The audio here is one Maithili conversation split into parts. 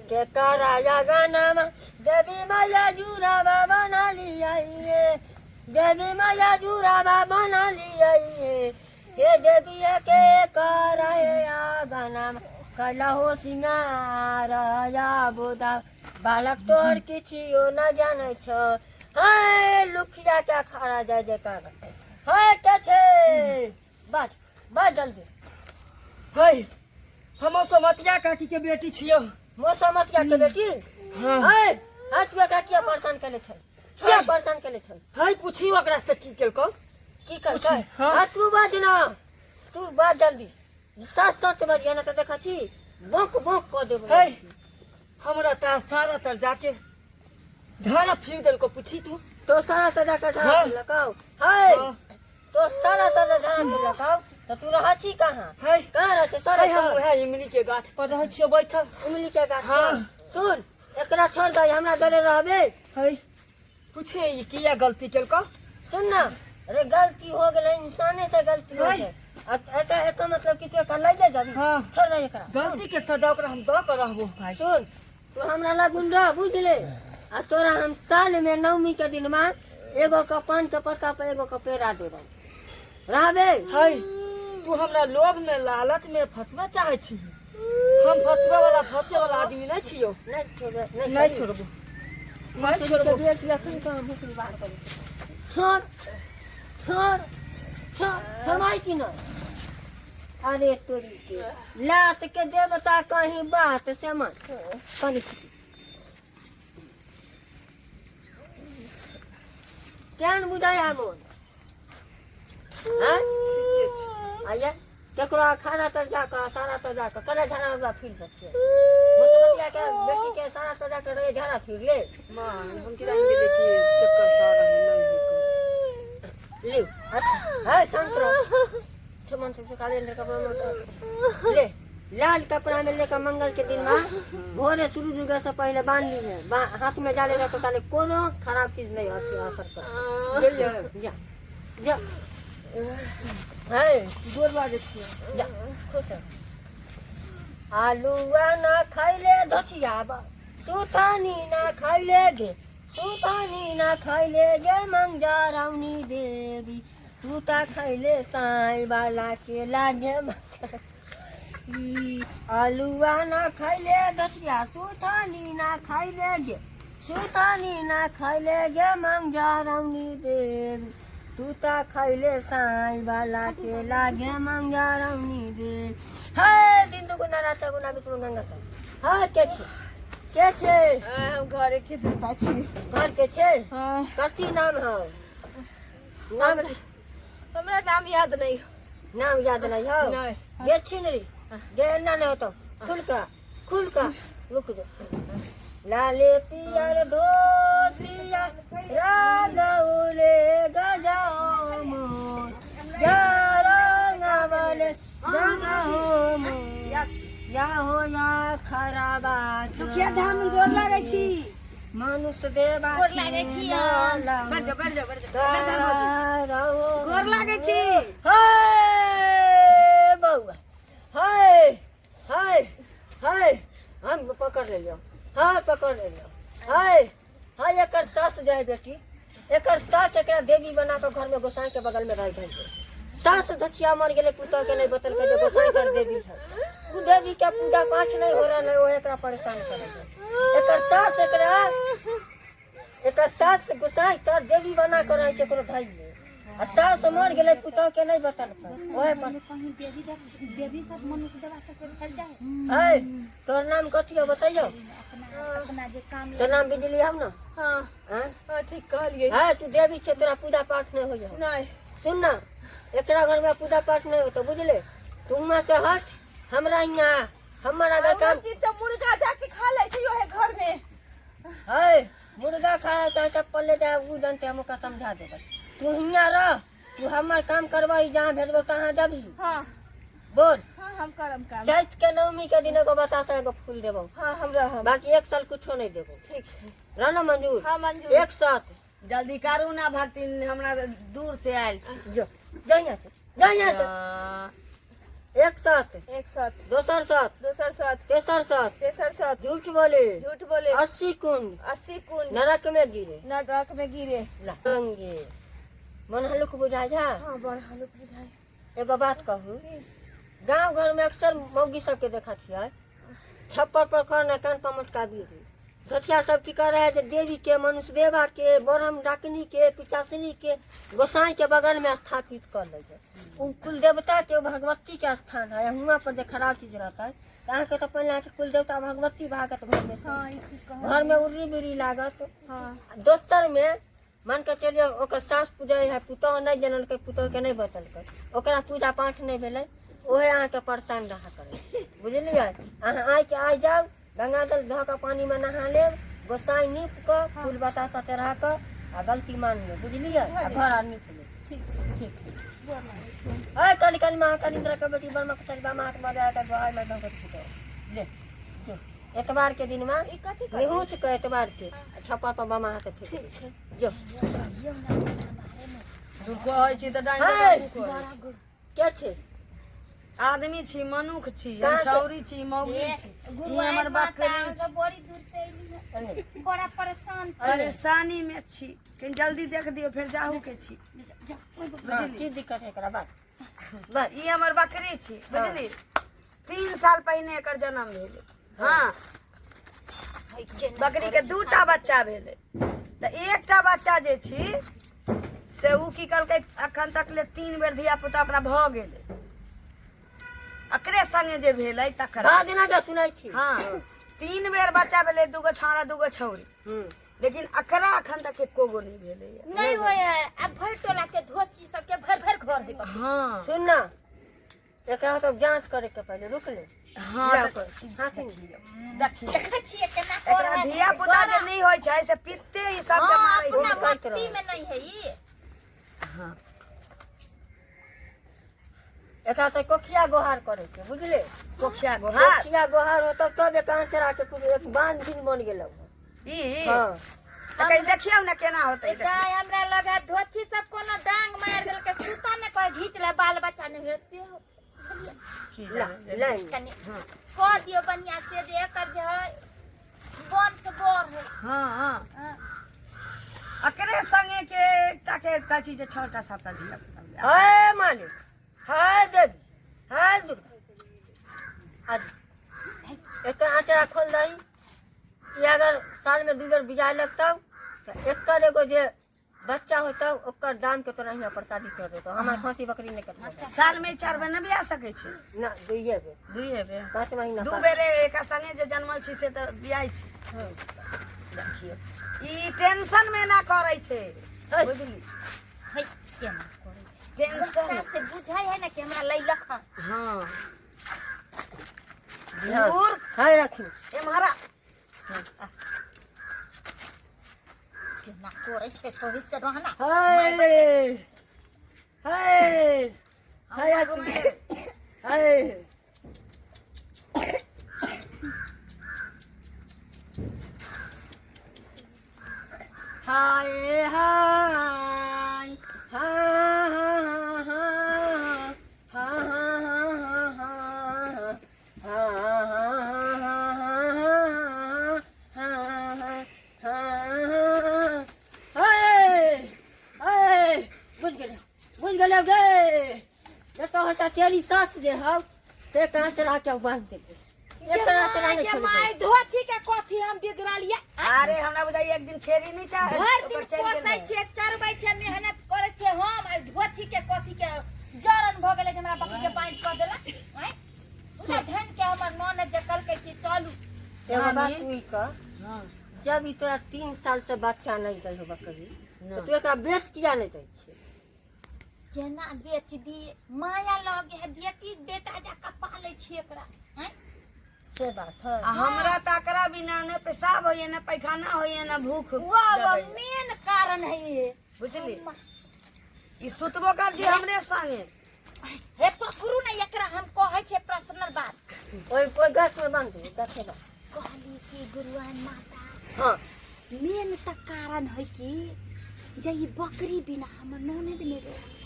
के कराया गानामा देवी मैया जुराबा बना लिया ये देवी मैया जुराबा बना लिया ये हे देवी के कराया गानामा कैला हो सिंगार या बोदा बालक तोर किछियो न जानै छ हे लुखिया के अखाड़ा जाय जयकार हे के छै बाज बाज जल्दी। है हम सोमतिया काकी के बेटी छियो। मोसमतिया के बेटी? हाँ। है है तू एकरा किया परेशान केले छै? किया परेशान केले छै? है पूछी ओकरा से की केलको। की करकै? हाँ। हाँ तू बाज ना, तू बाज जल्दी, सच सच बजिया ना तऽ देखै छी बोक बोक कऽ देबो। है हमरा ता सारा तर जाके झाड़ा फिर देलको, पूछी तू। तो सारा तर जाके झाड़ा हाँ। फिर लकाओ। है हाँ। तो सारा तर झाड़ा फिर लकाओ तऽ तू रहै छी कहाँ? है। कहाँ रहै छी? सारा है हम तर। वएह इमली के गाछ पर रहै छियो बैठल। इमली के गाछ पर? हाँ। सुन एकरा छोड़ दे, हमरा घरे रहबे। है पूछे ई किया गलती केलको? सुन ना, अरे गलती हो गेलै, इंसाने से गलती हो है। गेलै। अब एका एका मतलब कि तू एकरा लऽ जा जाबी। हाँ। छोड़ दे एकरा। गलती के सजा ओकरा हम दऽ के रहबो भाई। सुन तू हमरा लगुन रह बुझले, आ तोरा हम साल में नवमी के दिन में एगो के पान के पत्ता पर एगो के पेड़ा देबो, रहबे? है तू हमरा लोभ में लालच में फंसबे चाहे छी? हम फंसबे वाला फंसे वाला आदमी नहीं छियो। नहीं छोड़बे, नहीं नहीं छोड़बे। छोड़बो, नहीं छोड़बो। बेटी अखन कहाँ भुसरी बाहर करू। छोड़ छोड़ छोड़, छोड़बाई की ना? अरे तोरी के लात के देवता कहीं बात से मन कनी केहन बुझाया मोन? हाँ? आइए केकरो अखाड़ा तर जाकऽ सारा तर जाकऽ कने झाड़ा वाला फिर दै छियै। मुसलमानिया के बेटी के सारा तर जाकऽ रहे झाड़ा फिर ले। माँ हम की जान के देखिए चक्कर सारा है नहीं है। ले अच्छा है शांत रहो। छमन से काले अंदर कपड़ा में ले, लाल कपड़ा में लेकर मंगल के दिन में भोरे सूरज उगे से पहले बांध ली है, हाथ में डाले तो ताले कोनो खराब चीज नहीं होती असर कर। जा जा है गोर लागे छियै। जा खुश रह। आलूआ ना खाइले धोतिया बा सुथानी ना खाइले गे सुथानी ना खाइले गे मंजा राउनी देवी तू ता खाइले साई वाला के लागे आलूआ ना खाइले धोतिया सुथानी ना खाइले गे सुथानी ना खाइले गे मंजा राउनी देवी तू ता खाइले साई वाला के लागे मंजा राउनी देवी। हे दिन दुगुना रात गुना बिपुल गंगा का। हाँ के छे के छे? हम घरे के देवता छी। घर के छे? हाँ। कथी नाम है? नाम हमरा नाम याद नहीं। नाम याद नहीं हो? नहीं। गे छी नहीं गे ना नहीं होतो खुल का खुल का रुक जा। लाले पियर धोतिया रंगौले गजाओ मोर या रंगवले रंगाओ मोर या हो या खराबा सुखिया धाम गोर लागै छी। मनुष्य देवा गोर लागै छी। बैठ जाओ बैठ जाओ बैठ जाओ। गोर लागै छी। हे बउआ हे हे हे हम पकड़ लेलियो। हाँ पकड़ लेलियो। हे हे एकर सास जाय बेटी, एकर सास एकरा देवी बना के घर में गोसाई के बगल में रह गई। सास धचिया मर गेलै, पुतोह के नहीं बतलकै जे गोसाई कर देवी है। उ देवी के पूजा पाठ नहीं हो रहल है, ओ एकरा परेशान करे है। एकर सास एकरा एकर सास गोसाई तर देवी बना के रह के एकरो धइले आ सास मर गेलै, पुतोह के नहीं बतलकै। ओहे पर कहीं देवी देवी सब मनुष्य देवा सबके फैल जाए। है तोर नाम कथी हो बतैयो? अपना अपना जे काम तोर नाम बिजली हम ना? हाँ। हाँ? हाँ ठीक कहलिए। हाँ तू देवी छे, तोरा पूजा पाठ नहीं होइए। नहीं। सुन ना एकरा घर में पूजा पाठ नहीं होतो बुझले। तू वहाँ से हट हमरा यहाँ हमर अगर काम की तो मुर्गा जाके खा ले छै ओहे घर में। है मुर्गा खाए चाहे चप्पल ले जाए उ जानते हम ओकरा समझा देबै। तू हियाँ रह, तू हमर काम करबही, जहाँ भेजबो तहाँ जाबही। हाँ। बोल। हाँ हम करम काम। चैत के नवमी के दिन एगो बतासा एगो फूल देबो। हाँ हम रहब। बाकी एक साल कुछो नहीं देबो। ठीक है। रह ना मंजूर? हाँ मंजूर। एक साथ। जल्दी करू ना भक्ति, हमरा दूर से आयल छी। जो जा यहाँ से, जा यहाँ से। हाँ। एक सत एक सत दोसर सत दोसर सत तेसर सत तेसर सत झूठ बोले झूठ बोले 80 कुंड 80 कुंड नरक में गिरे नरक में गिरे। ला गंगे मन हल्लुक बुझाय जा। हाँ, बड़ हल्लुक बुझाय। एगो बात कहू, गांव घर में अक्सर मौगी सबके देखा छियै छप्पर पर खर न कान पर मटका बीड़ी धोतिया सब की कर है जे देवी के मनुष्य देवा के ब्रह्म डाकनी के पिचासिनी के गोसाई के बगल में स्थापित कर लै छै। उ कुल देवता के भगवती के स्थान है। हुआं पर जे खराब चीज रहता है तऽ अहाँके तऽ पहिले अहाँके कुल देवता भगवती भागत घर में से। हाँ, ई ठीक कहै। घर में उर्री बिरी लागत। हाँ। दोसर में मान के चलियौ ओकर सास पूजै है, पुतोह नहि जनलकै, पुतोह के नहि बतेलकै, ओकरा पूजा पाठ नहि भेलै, ओहे अहाँके परेशान रहा करै, बुझलियै? अहाँ आइ के आइ जाउ, गंगाजल धऽ कऽ पानी में नहा लेब, गोसाई नीप कऽ फूल बतासा चढ़ा कऽ आ गलती मान लेब, बुझलियै? आ घर आर नीप लेब। ठीक छै। ठीक। गोर लागै छी। अय कनि कनि महा कनि के बेटी बर्मा के चलबा माथ मजा तऽ गोहाई में धऽ कऽ छूटो ले जो एतवार के दिन में ई कथी करबै? निहुँच के एतवार के छप्पर पर बामा हाथ फेंक ठीक छै। जो। तू कहै छी तऽ डाइन हे! लगा तू कहै। के छै? आदमी छी, मनुख छी, हम कहाँ से? छौरी छी, मौगी छी, ई गुरुआइन हमर माता, बकरी हम छी। सब बड़ी दूर से अयली हँ। अने। बड़ा परेशान छी। परेशानी में छी, कनि जल्दी देख दियौ, फेर जाहू के छी। हाँ, की दिक्कत है एकरा? बात बात। ई हमर बकरी छी, बुझली? 3 साल पहिने एकर जन्म भेलै। हाँ, बकरी के दूटा बच्चा भेलै तऽ एकटा बच्चा जे छी से उ की कहलकै, अखन तक ले 3 बेर धिया पुता ओकरा भऽ गेलै, एकरे संगे जे भेलै तकरा। बाद दिना के सुनै छी। हाँ, 3 बेर बच्चा भेलै, 2 गो छौड़ा 2 गो छौरी, लेकिन एकरा अखन तक एको गो नहि भेलैया। नहीं होय है। अब भर टोला के धोची सबके भर भर घर है बकरी। हाँ। सुन ना, एकरा तो जांच करे के पहले रुक ले। हाँ। लिया तऽ ओकर हाथ में लियो। देखी। देखै छियै केना कर एकरा है। धिया पुता जे नहि होइ छै से पित्ते ई सबके हाँ, मारै अपना छै। करैत मस्ती रहै। में नहीं है ई। हाँ। एकरा तो कोखिया गोहार करे के, बुझले? कोखिया गोहार। कोखिया गोहार होतौ तब एक आंचरा के कुछ एक बांध दिन बन गेलौ। ई हाँ। तऽ कनि देखियौ ने केना होतै। गाय हमरा लगा धोची सब कोनो डांग मार देलकै, सूता ने कोई घींच ले, बाल बच्चा नहीं भेल से हो। ला ला। कनि कह दियो बढ़िया से जे एकर जे है वंश बड़ है। हाँ हाँ। हाँ। एकरे संगे के एकटा के कहै छी जे 6टा 7टा धिया पुता भेलै। हाय मालिक, हाय देवी, हाय दुर्गा, आज एक आंचरा खोल दही। ई अगर साल में 2 बेर बिजाय लगतौ तऽ एकर एगो जे बच्चा होतौ ओकर दाम के तोरा हियाँ प्रसादी चढ़ देतौ। हमर खसी बकरी नहि कटबो। साल में 4 बेर नहि बिया सकै छै? ना, दुइये बेर। दुइये बेर। 5 महीना। 2 बेर एका संगे जे जन्मल छी से तऽ बियाइ छी। हाँ। देखियौ, ई टेंशन में ना करै छै। है। बुझली? है केना करै टेंशन गुस्सा से बुझाय है ना कि हमरा लैलक हन। हाँ। हाँ। दूर। हाय रखी। एम्हरा। केना करै छै, सही से रहना। हाय हाय हाय हाय। हाय हाय हाँ हाँ हाँ हाँ हाँ हाँ हाँ हाँ हाय हाय। बुझ गेलै, बुझ गेलै रे। जतऽ होता चेरी सास जे हौ से काँच राख के बांध देबै। एकरा चला नहि के छोड़बै। माय, धोती के कथी हम बिगड़लियै? अरे हमरा बुझाइए एक दिन खेरी नहीं चाह भरि दिन ओकर चलि गेल पोसै रहै। छियै, चरबै छियै, मेहनत करै छियै हम। आ धोती के कथी के जरन भऽ गेलै जे हमरा बकरी के बाँधि कऽ देलक? आँय, उधर धन के हमर ननद जे कहलकै कि चलू। एगो बात मामी। ई कह, हाँ। जब ई तोरा 3 साल से बच्चा नहि दै हो बकरी, ना। तऽ तू एकरा बेच किया नहि दै छियै? केना बेच दिए? माया लगे है, बेटी बेटा जाके पालै छियै एकरा। आँय। से बात है। आ हमरा तऽ एकरा बिना ने पेशाब होइए, ने पैखाना होइए, ने भूख वाह वाह। लगैए। मेन कारण है ये। बुझली? ई सुतबो कर छी हमरे संगे। हे, पकड़ू ने एकरा, हम कहै छियै पर्सनल बात। ओहि ओहि गाछ में बांध दे, गाछ में बांध। कहली कि गुरुआन माता, हाँ। मेन तऽ कारण है कि जे ई बकरी बिना हमर ननद नहि रहे।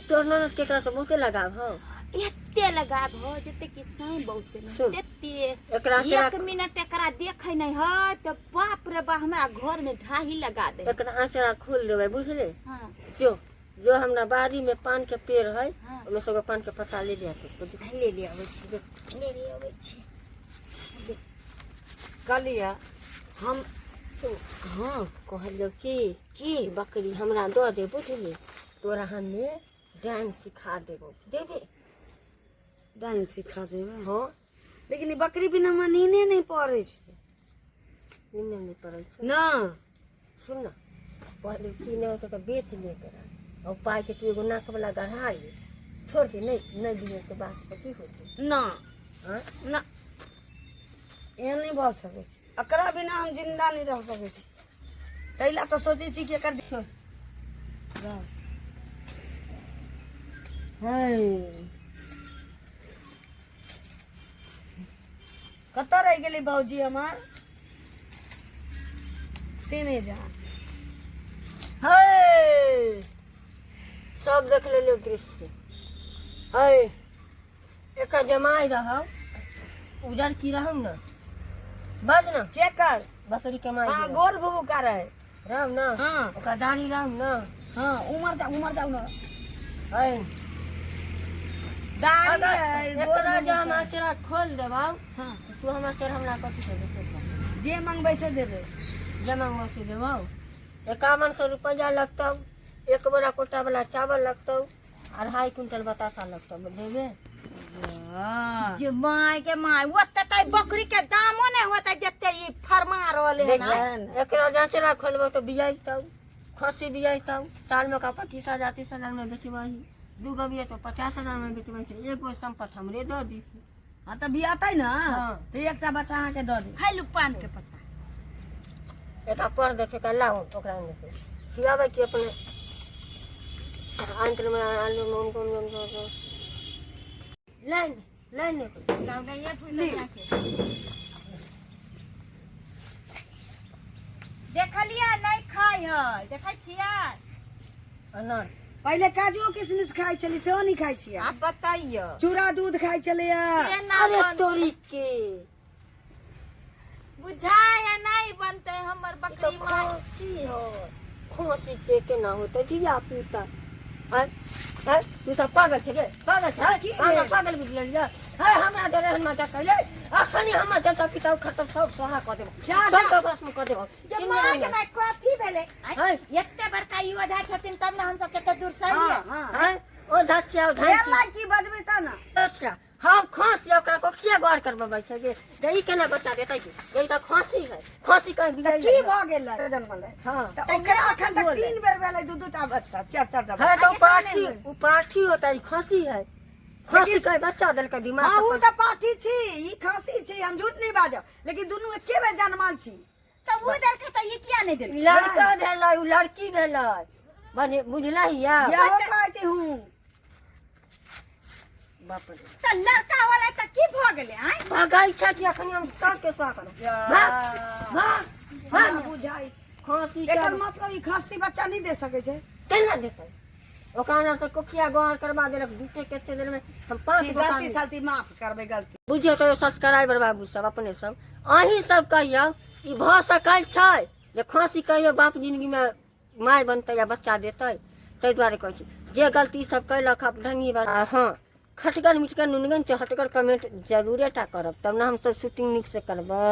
तोहर ननद के एकरा से बहुते लगाव हौ। एते लगा भऽ जेतै कि साँइ बहू से नहि सुन। तेते एकरा एक मिनट एकरा देखै नहि है तऽ बाप रे बा हमरा घर में ढाही लगा दे एकरा आँचरा खोल देबै बुझले हाँ जो जो हमरा बाड़ी में पान के पेड़ है हाँ। ओमे से एगो पान के पत्ता ले लिया तू ले ले अबै छी ले ले अबै छी कहलियै हम हाँ कहलियो कि की बकरी हमरा दऽ दे बुझली तोरा हमे डांस सिखा देबो देबे डाइन सिखा देबै हाँ लेकिन ई बकरी बिना हमरा नीने नहि पड़ै छै नींद नहि पड़ै छै ना सुन ना कहलियो कि नहि होतौ तऽ बेच ले तोरा और पाइ के तू एगो नाक वाला गढ़ा ले छोड़ दे नहीं नहीं दिए के बात तऽ की होतै ना हाँ ना एहन नहि भऽ सकै छै एकरा बिना हम जिन्दा नहि रह सकै छी ताहि लए तऽ सोचै छी कि एकर है कतऽ रहि गेलै भौजी हमर से नहि जान है सब देख लेलियो दृश्य है एकर जमाइ रहौ उजर की रहौ ने बाज ना के कर बकरी के माय हाँ गोल भुभुका रहे रहौ ना हाँ ओकर दाढ़ी रहौ ना हाँ उमर जाओ उमर जाओ ना है दाढ़ी अगर रहे गोल एकरा जे हम भुभुका। आचरा खोल देबौ हाँ तू हमरा चढ़ हमरा कथी देबे से बता। जे मंगबै से देबै जे मंगबौ से देबौ 5100 रुपैआ लगतौ एक बोरा कोटा वाला चावल लगतौ अढ़ाई क्विंटल बताशा लगतौ देबे हाँ। जे माय के माय ओते तऽ बकरी के दामो नहि होते जते ई फरमा रहले हन देख। एकरा जाँचरा खोलबो तो बियाइतौ खस्सी बियाइतौ साल में ओकरा 25,000 30,000 में बेचबही दू गो बिया तो 50,000 में बेचबही छै एगो सम्पत्ति हमरे दऽ दी हाँ तऽ बियातै ने हाँ। तऽ एकटा बच्चा अहाँके दऽ देब हेलु पान के पत्ता एकरा पढ़ दै छै लाओ ओकरा अंदर से खियाबै छी अपने अंत में आलू नून कम जम जम लाइन लाइन लाउ ने ये फूल जाके देखलियै नहि खाइ है देखै छियै अनार पहिले काजुओ किशमिश खाइ छली सेहो नहि खाइ छियै आब बतैयौ चूड़ा दूध खाइ छलैया केना अरे बनतै? तोरी के बुझाय है नहीं बनते हमर ई तो बकरी माय खांसी हो खांसी के केना होतै धिया पुता आय आय तू सब पागल छे बे पागल छे की हमरा भेल? पागल बुझि लेलियै है हमरा डरे हनुमान जा कहले अखनी हमर जता पिता खतम सब सोहा कऽ देबो जा, सब जा। के भस्म कऽ देबो जे माय के माय कथी भेलै आँय, आँय। एते बड़का ई ओझा छथिन तब ने हम सब कते दूर हाँ सही हाँ आय ओ धसिया ओ भेल धसिया ला की बजबै तऽ ने अच्छा हम खांसी ओकरा को किया गौर करबबै छै जे जे ई केना बच्चा देतै कि जे ई तऽ खांसी है खांसी कहीं तऽ बिगड़ि की भऽ गेलै जनमलै हाँ तऽ ओकरा अखन तक तीन बेर भेलै दू दू टा बच्चा चारि चारि टा है बच्चा तो पाठी उ पाठी होता है खांसी है खांसी लेकिन- कहीं बच्चा देलकै दिमाग हाँ से उ तऽ पाठी छी ई खांसी छी हम झूठ नहीं बाजब लेकिन दुनू एके बेर जनमल छी तऽ ओ देलकै तऽ ई किया नहि देलकै लड़का भेलै उ लड़की भेलै बुझलही या इहो कहै छी हूँ बाप रे तऽ लड़का वाला तऽ की भऽ गेलै आँय भगै छै कि अखन हम सबके सुआ करब जा। भाग भाग हमरा भाग बुझाइ छै खांसी एकर के मतलब ई खस्सी बच्चा नहि दे सकै छै केना देतै ओकरा से कोखिया गौर करबा देलक झूठे कते देर में हम पांच छी गो गलती आदमी- सलती माफ करबै गलती बुझियौ तऽ सब्सक्राइबर बाबू सब अपने सब अहीं सब कहियौ ई भऽ सकै छै जे खांसी कहियो बाप जिंदगी में माय बनतै या बच्चा देतै ताहि दुआरे कहै छी जे गलती सब कयलक ढङ्गी बला हँ खटगर मिटगर नुनगर चहटगर कमेंट जरूरे टा करब तब ने हमसब शूटिंग नीकसँ करबै।